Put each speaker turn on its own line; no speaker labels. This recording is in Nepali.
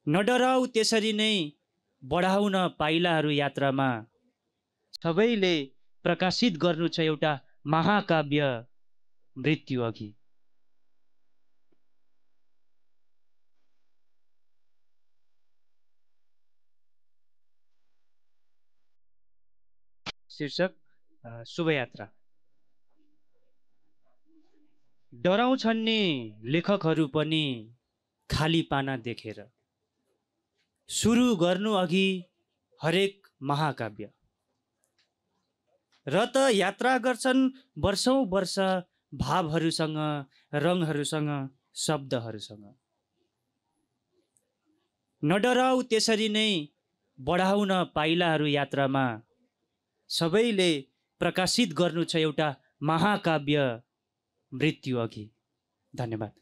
नडराऊ त्यसरी नै बढाउन पाइलाहरू यात्रामा। सबैले प्रकाशित गर्नु छ एउटा महाकाव्य मृत्यु अघि। शीर्षक शुभयात्रा। डराउँछन् नि लेखकहरू पनि खाली पाना देखेर, सुरु गर्नु अघि हरेक महाकाव्य। र त यात्रा गर्छन् वर्षौं वर्ष भावहरूसँग, रङहरूसँग, शब्दहरूसँग। नडराऊ त्यसरी नै बढाउन पाइलाहरू यात्रामा। सबैले प्रकाशित गर्नु छ एउटा महाकाव्य मृत्यु अघि। धन्यवाद।